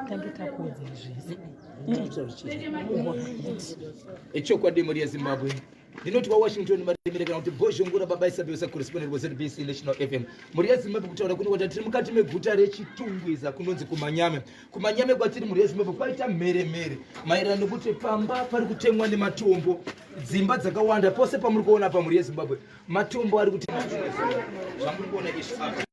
Tange takuudza zvese. Echokwadi mhuri yeZimbabwe. Ndinoti waWashington Maremere kana kuti Bhozhongora baba Isabel correspondent weZBC National FM. Mhuri yeZimbabwe kutaura kuno kuti tiri mukati meguta reChitungwiza kunonzi kuManyame. Kumanyame kwatiri mhuri yeZimbabwe kwaita mheremhere maererano nekuti pamba pari kutemwa nematombo dzimba dzakawanda pose pamuri kuona pa mhuri yeZimbabwe matombo ari kutemwa zvamuri kuona izvi apa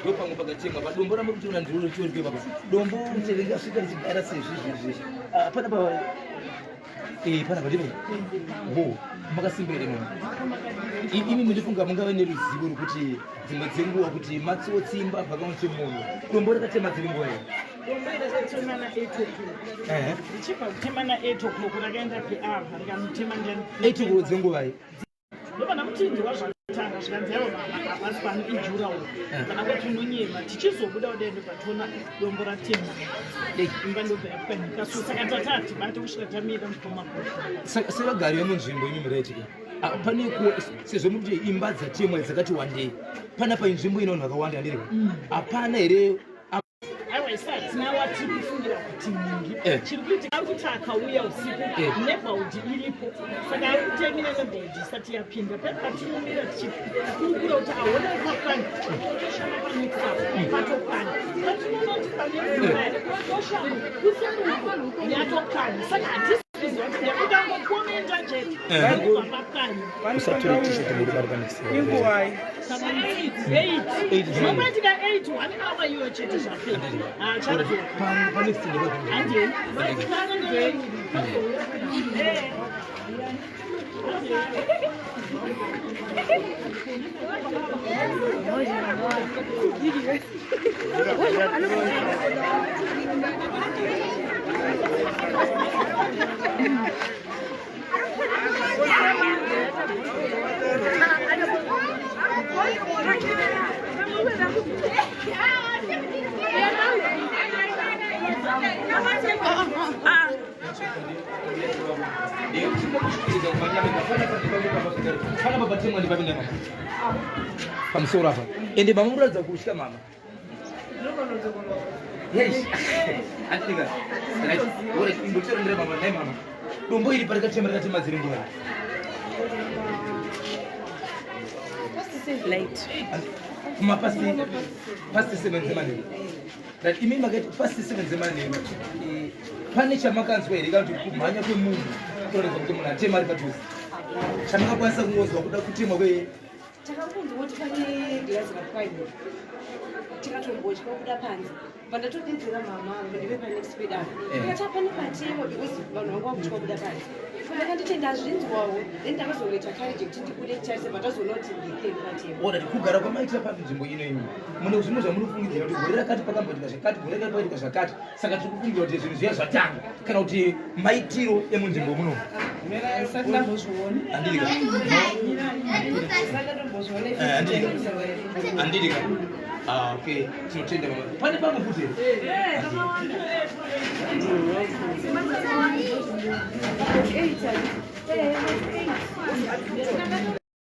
ndo pamwe pakatemwa padombo ramuri kutiona ndiro rechiorikwe papa dombo ringasvika richigara sezvizvizvi ah, pana pa eh, pana pa ndipo ho makasimba here mama imi mundifunga mungave neruzivo rwekuti dzimwe dzenguva kuti matsotsi mbavha kana kuti munhu dombo rakatema dziri nguva here Dombo iri rakatema na 8 o'clock. Richibva kutema na 8 o'clock rakaenda peava rikanotema ndani. 8 o'clock dzenguvai? Ndobva ndamuchinzwa zvakatanga zvikanzi aiwa mama hapasi pano ijurawo kana kuti unonyema tichizobuda kudai ndobva tiona dombo ratema imba ndobva yapwanyika so saka tati hatibate kusvika tamira mukoma Sevagari vemunzvimbo imi muraitika ah, pane sezvo muri kuti imba dzatemwa dzakati wandei panapa inzvimbo ine vanhu vakawanda handiriko hapana here? Aiwa, isu hatina watiri kufungira kuti nhingi eh. Chiri kuitika ari kuti akauya usiku eh. Neighborhood iripo saka ari kutemira neighborhood isati yapinda pe patinomira tichikurukura kuti aona pakwana toshama panext up patokwana patinoona kuti pane eh. toshama kuseruko yatokwana saka hatisi kuziva kuti yakutangokomenta chete kubva pakwana. Usatore t-shirt muri bari panext. Inguwai? Zvinoitika 8 1 hour iyoyo chete zvapera. Panext. Pamusoro apa ende mama muratidza kutya mama. Dombo iri parikatema rakatema dziri nguva kuma past 7 dzemanheru. Right, imi makati past 7 dzemanheru eh, pane chamakanzwa here kana kuti kumhanya kwemunhu kuratidza kuti munhu atema ari padhuze chamakakwanisa kungonzwa kuda kutemwa kwe Takangonzwa kuti pane girazi rapwanywa tikatombotya kubuda panze bva ndatodedzera mama ndive panext bed apa eh. ndikati apane patemwa because vanhu vanga vakutya kubuda panze ndakanditi ndazvinzwawo then ndakazongoita courage yekuti ndibude ndicharise but azoona kuti ndikeni patemwa Alright, kugara kwamaitira panzvimbo ino imi mune zvimwe zvamunofungidzira kuti gore rakati pakamboitika zvakati, gore rakati pakaitika zvakati, saka tiri kufungira kuti zvinhu zviya zvatanga kana kuti maitiro emunzvimbo muno. Andidika. Eh, andidika. Andidika. Ah, okay. Tinotenda mama. Pane pamwe futi here?